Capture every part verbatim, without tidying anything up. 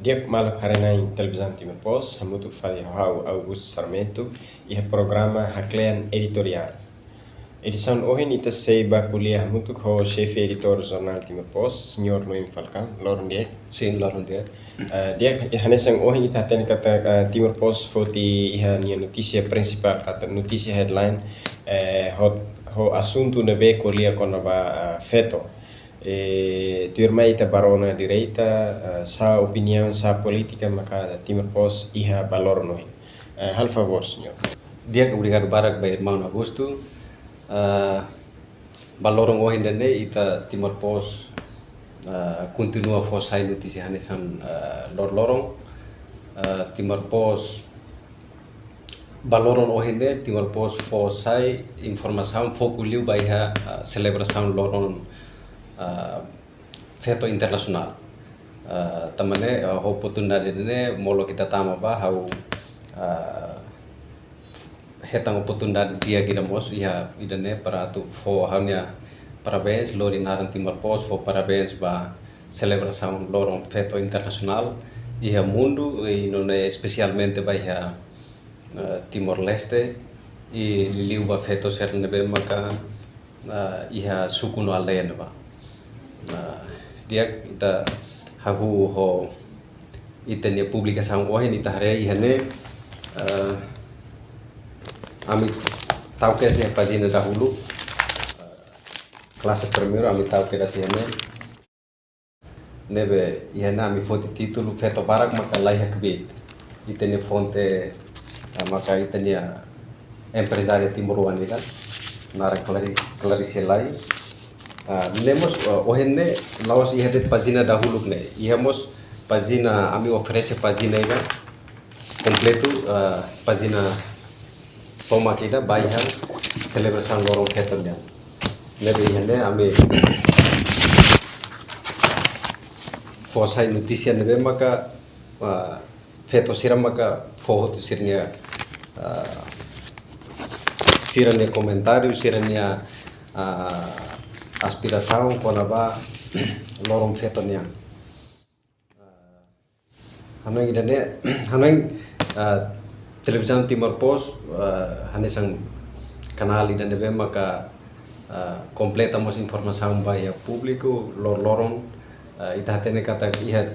Di'ak, maluk haree-na'in Televizaun Timor Post, hamutuk fali ho ha'u Augusto Sarmento, iha programa Haklean Editoriál. Edisaun ohin ita sei bá ko'alia hamutuk ho xefe editór Jornál Timor Post, Señór Noemi Falcão. Loron di'ak. Sin, loron di'ak. Ah, di'ak, hanesan ohin ita hatene katak, ah, Timor Post foti iha nia notísia prinsipál, katak notísia headline, eh, ho, ho asuntu ne'ebé ko'alia kona-ba, ah, feto. Eh, tuirmai ita bá rona direta, ah, sá opiniaun, sá polítika maka Timor Post iha ba loron ohin. Eh, halo favór, señór. Di'ak, obrigadu barak ba irmaun Augusto. Ah, ba loron ohin ida-ne'e ita Timor Post, ah, kontinua fó sai notísia hanesan, ah, lor-loron. Ah, Timor Post ba loron ohin ne'e Timor Post fó sai informasaun foku liu ba iha, ah, selebrasaun loron, ah, feto internasionál. Ah, tanba ne'e, ah, ho oportunidade ne'e molok ita tama ba, ha'u, ah, hetan oportunidade di'ak ida mós iha ida-ne'e para atu fó ha'u-nia parabéns, lori naran Timor Post, fó parabéns ba selebrasaun loron feto internasionál iha mundu, i nune'e espesialmente ba iha, eh, Timor-Leste, i liuliu ba feto sira ne'ebé maka, eh, iha suku no aldeia ne'ebá. Eh, di'ak, ita hahú ho ita-nia publikasaun ohin, ita haree iha ne'e, eh, ami tau kedas iha pájina dahuluk, eh, klase primeiru, ami tau kedas iha ne'e. Ne'ebé iha ne'e ami foti títulu Feto Barak Maka Laiha Kbiit. Ita-nia fonte, ah, maka ita-nia emprezária timoroan ida, naran Clari-, Clarice Lai. Ah, ne'e mós, ah, ohin ne'e la'ós iha de'it pájina dahuluk ne'e. Iha mós pájina, ami oferese pájina ida kompletu, ah, pájina tomak ida ba iha selebrasaun loron feto nian. Ne'ebé iha ne'e ami fó sai notísia ne'ebé maka, ah, feto sira maka fó hotu sira-nia, ah, sira-nia komentáriu, sira-nia, ah, aspirasaun kona-ba loron feto nian. Hanoin ida-ne'e, hanoin, ah, Televizaun Timor Post, ah, hanesan kanál ida ne'ebé maka, ah, kompleta mós informasaun ba iha públiku, lor-loron, ah, ita hatene katak iha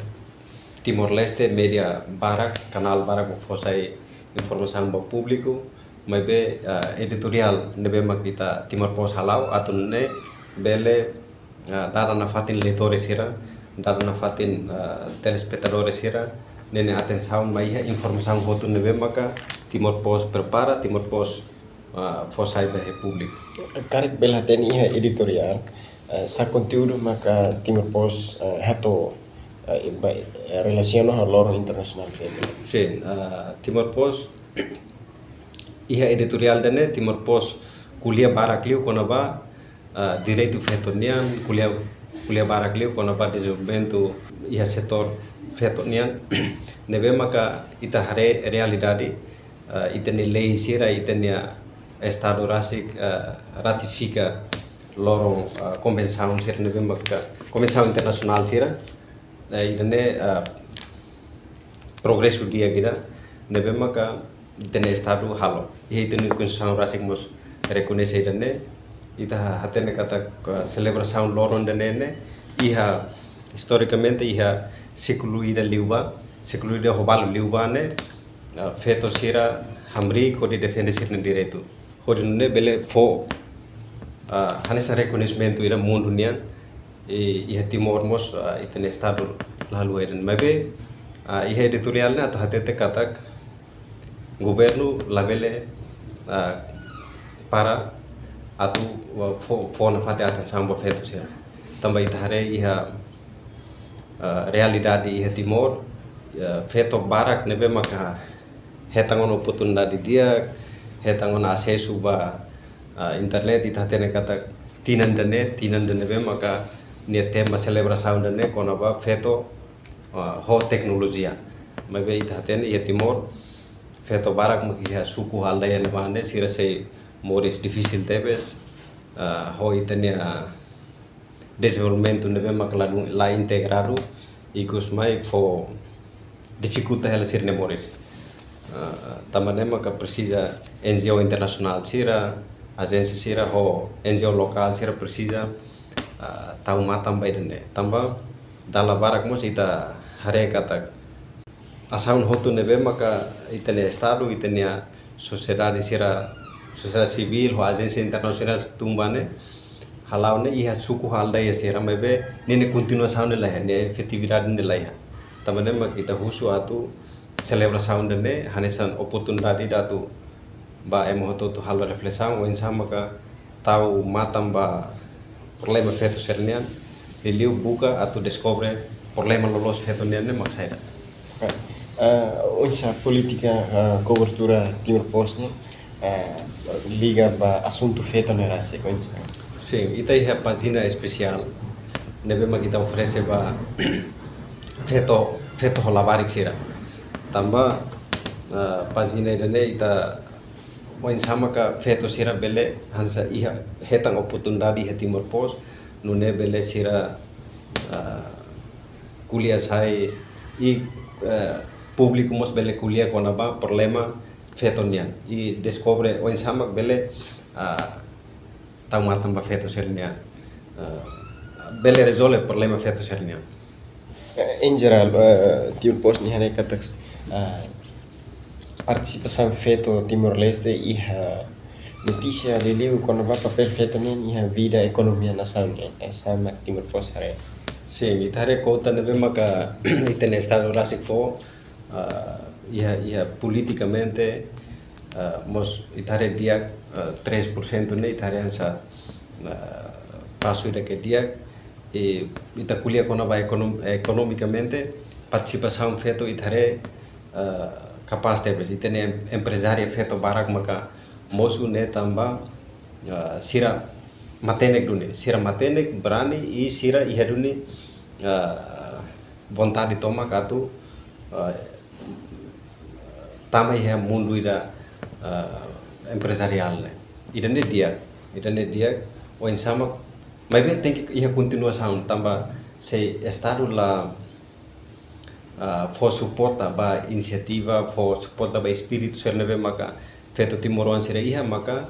Timor-Leste média barak, kanál barak fó sai informasaun ba públiku, maibé, ah, editoriál ne'ebé mak ita Timor Post hala'o atu nune'e bele, ah, dada nafatin leitór sira, dada nafatin, ah, telespetadór sira, ninia atensaun ba iha informasaun hotu ne'ebé maka Timor Post prepara, Timor Post, ah, fó sai ba iha públiku. Karik bele hatene iha editoriál, ah, sá konteúdu maka Timor Post, ah, hato'o, ah, ba, ah, relasiona ho loron internasionál feto. Sin, ah, Timor Post iha editoriál ida-ne'e Timor Post ko'alia barak liu kona-ba, ah, direitu feto nian, ko'alia, ko'alia barak liu kona-ba dezenvolvimentu iha setór feto nian. Ne'ebé maka ita haree realidade, ah, ita-nia lei sira, ita-nia Estadu rasik, ah, ratifika loron, ah, konvensaun sira ne'ebé maka, konvensaun internasionál sira. Eh, ida-ne'e, ah, progresu di'ak ida ne'ebé maka ita-nia Estadu halo. Iha ita-nia Konstituisaun rasik mós rekoñese ida-ne'e. Ita hatene katak, ah, selebrasaun loron ida-ne'e ne'e iha, istorikamente iha sékulu ida liubá, sékulu ida ho balu liubá ne'e, ah, feto sira hamriik hodi defende sira-nia direitu. Hodi nune'e bele fó, ah, hanesan rekoñesimentu ida mundu nian, i, iha Timor mós, ah, ita-nia Estadu la haluha ida-ne'e. Maibé, ah, iha editoriál ne'e atu hatete katak governu labele, ah, para atu, ah, fó, fó nafatin atensaun ba feto sira. Tanba ita haree iha, ah, realidade iha Timor, ah, feto barak ne'ebé maka hetan ona oportunidade di'ak, hetan ona asesu ba, ah, internet, ita hatene katak tinan ida-ne'e, tinan ida ne'ebé maka nia tema selebrasaun ida-ne'e kona-ba feto, ah, ho teknolojia. Maibé ita hatene iha Timor, feto barak mak iha suku aldeia ne'ebá ne'e sira sei moris difisil tebes, ah, ho ita-nia dezenvolvimentu ne'ebé mak ladún la integradu, ikus mai fó, difikulta hela sira-nia moris. Ah, tanba ne'e maka presiza N G O internasionál sira, ajénsia sira ho N G O lokál sira presiza, ah, tau matan ba ida-ne'e. Tanba dala barak mós ita haree katak asaun hotu ne'ebé maka ita-nia estadu, ita-nia sosiedade sira, sosiedade sivíl ho ajénsia internasionál tun ba ne'e, hala'o ne'e iha suku ho aldeia sira, maibé ninia kontinuasaun ne'e laiha, nia efetividade ne'e laiha. Tanba ne'e mak ita husu atu selebrasaun ida-ne'e hanesan oportunidade ida atu ba ema hotu-hotu halo reflesaun, oinsá maka tau matan ba problema feto sira-nian, liuliu buka atu deskobre problema loloos feto nian ne'e mak saida. Ah, oinsá polítika, ah, kobertura Timor Post nian, ah, liga ba asuntu feto ne'e rasik, oinsá? Sin, ita iha pájina espesiál ne'ebé mak ita oferese ba feto, feto ho labarik sira. Tanba, ah, pájina ida-ne'e ita oinsá maka feto sira bele hanesan iha hetan oportunidade iha Timor Post, nune'e bele sira, ah, ko'alia sai i, eh, públiku mós bele ko'alia kona-ba problema feto nian. I deskobre oinsá mak bele, ah, tau matan ba feto sira-nian. Ah, bele rezolve problema feto sira-nian. Eh, em geral, eh, Timor Post nia haree katak, ah, partisipasaun feto Timor-Leste iha notísia liuliu kona-ba papél feto nian iha vida ekonomia nasaun nian, eh, oinsá mak Timor Post haree? Sin, ita haree kuota ne'ebé maka ita-nia estadu rasik fó, ah, iha, iha politikamente, ah, mós ita haree di'ak, ah, três por cento ne'e ita haree hanesan, ah, pasu ida ke di'ak, i ita ko'alia kona-ba ekonom-, ekonomikamente, partisipasaun feto ita haree, ah, kapás tebes, ita-nia em-, emprezária feto barak maka mosu ne'e tanba, ah, sira matenek duni, sira matenek, brani i sira iha duni, ah, vontade tomak atu, ah, tama iha mundu ida, ah, empresariál ne'e. Ida-ne'e di'ak, ida-ne'e di'ak, oinsá mak, maibé tenke iha kontinuasaun, tanba se estadu la, ah, fó suporta ba inisiativa, fó suporta ba espíritu sira ne'ebé maka feto timoroan sira iha maka,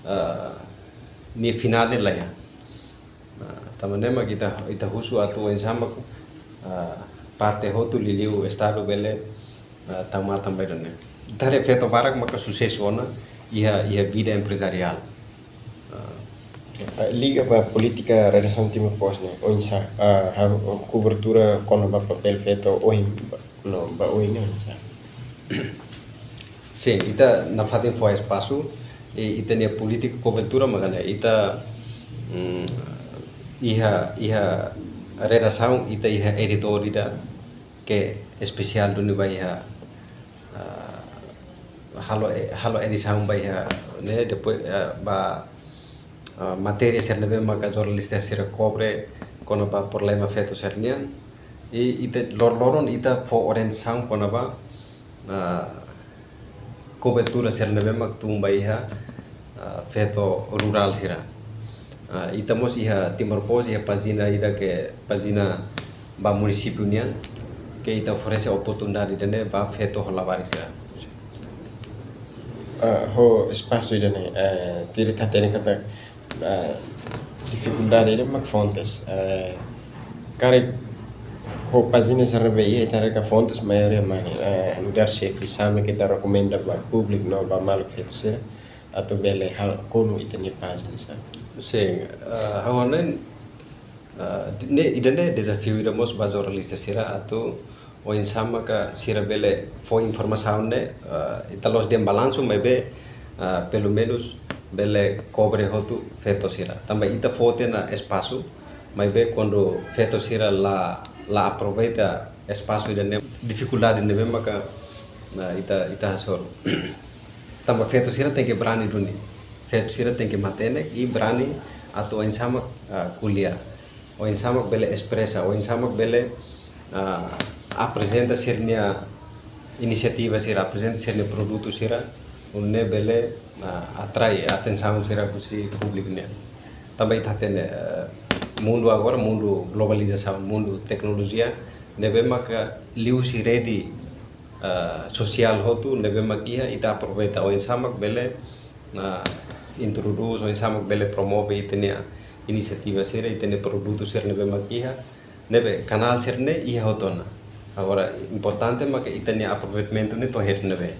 ah, nia finál ne'e laiha. Ah, tanba ne'e mak ita, ita husu atu oinsá mak, ah, parte hotu liuliu estadu bele, ah, tau matan ba ida-ne'e. Ita haree feto barak maka susesu ona iha, iha vida empresariál. Ah, Ah, liga ba polítika redasaun Timor Post ne'e, oinsá, ah, halo kobertura kona-ba papél feto ohin ba, no, ba oin ne'e oinsá? Sin, ita nafatin fó espasu, i ita-nia polítika kobertura mak ne'e, ita, mm, iha, iha redasaun, ita iha editór ida ke espesiál duni ba iha, ah, halo, halo edisaun ba iha, ne'e, depois, ah, ba, ah, matéria sira ne'ebé maka jornalista sira kobre kona-ba problema feto sira-nian. I ita lor-, loron ita fó orientasaun kona-ba, ah, kobertura sira ne'ebé mak tun ba iha, ah, feto rurál sira. Ah, ita mós iha Timor Post iha pájina ida ke pájina ba munisípiu nian, ke ita oferese oportunidade ida-ne'e ba feto ho labarik sira. Ah, ho espasu ida-ne'e, eh, tuir ita hatene katak, ah, difikuldade ida mak fontes. Eh, karik ho pájina sira ne'ebé iha ita haree katak fontes maioria mane, eh, lugar xefe, oinsá mak ita rekomenda ba públiku no ba maluk feto sira atu bele halo konu ita-nia pájina sira? Sin, eh, ha'u hanoin, eh, ne'e, ida-ne'e dezafiu ida mós ba jornalista sira atu oinsá maka sira bele fó informasaun ne'e, eh, ita la'ós dehan balansu maibé, eh, pelumenus bele kobre hotu feto sira. Tanba ita fó tiha ona espasu, maibé kuandu feto sira la, la aproveita espasu ida-ne'e, difikuldade ne'ebé maka, ah, ita, ita hasoru. Tanba feto sira tenke brani duni. Feto sira tenke matenek i brani atu oinsá mak, ah, ko'alia. Oinsá mak bele espresa, oinsá mak bele, ah, aprezenta sira-nia inisiativa sira, aprezenta sira-nia produtu sira, nune'e bele, ah, atrai atensaun sira husi públiku nian. Tanba ita hatene, eh, mundu agora, mundu globalizasaun, mundu teknolojia, ne'ebé maka liuhusi rede, ah, sosiál hotu ne'ebé mak iha, ita aproveita oinsá mak bele, ah, introdús, oinsá mak bele promove ita-nia inisiativa sira, ita-nia produtu sira ne'ebé mak iha, ne'ebé kanál sira-ne'e iha hotu ona. Agora, importante mak ita-nia aproveitamentu ne'e to'o iha ne'ebé.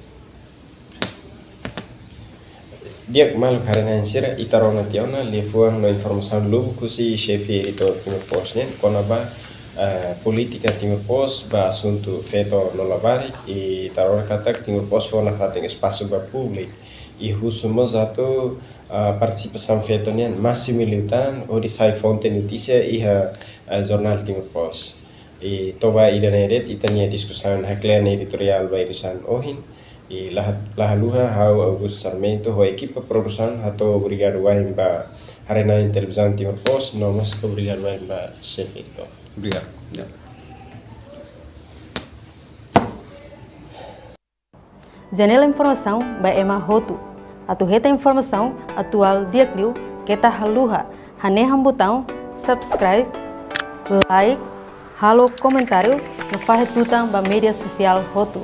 Di'ak, maluk haree-na'in sira, ita rona tiha ona liafuan no informasaun lubuk husi xefe editór Timor Post nian kona-ba, eh, polítika Timor Post ba asuntu feto no labarik, i ita rona katak Timor Post fó nafatin espasu ba públiku i husu mós atu, ah, partisipasaun feto nian másimu liután hodi sai fonte notísia iha, ah, jornál Timor Post. I to'o ba ida-ne'e de'it ita-nia diskusaun haklean editoriál ba edisaun ohin. I la, la haluha, ha'u Augusto Sarmento ho ekipa produsaun hato'o obrigadu wa'in ba haree-na'in Televizaun Timor Post, no mós obrigadu wa'in ba xefe editór. Obrigadu. Ya. Janela informasaun ba ema hotu. Atu hetan informasaun atuál di'ak liu, keta haluha hanehan butaun subscribe, like, halo komentáriu no fahe tutan ba média sosiál hotu.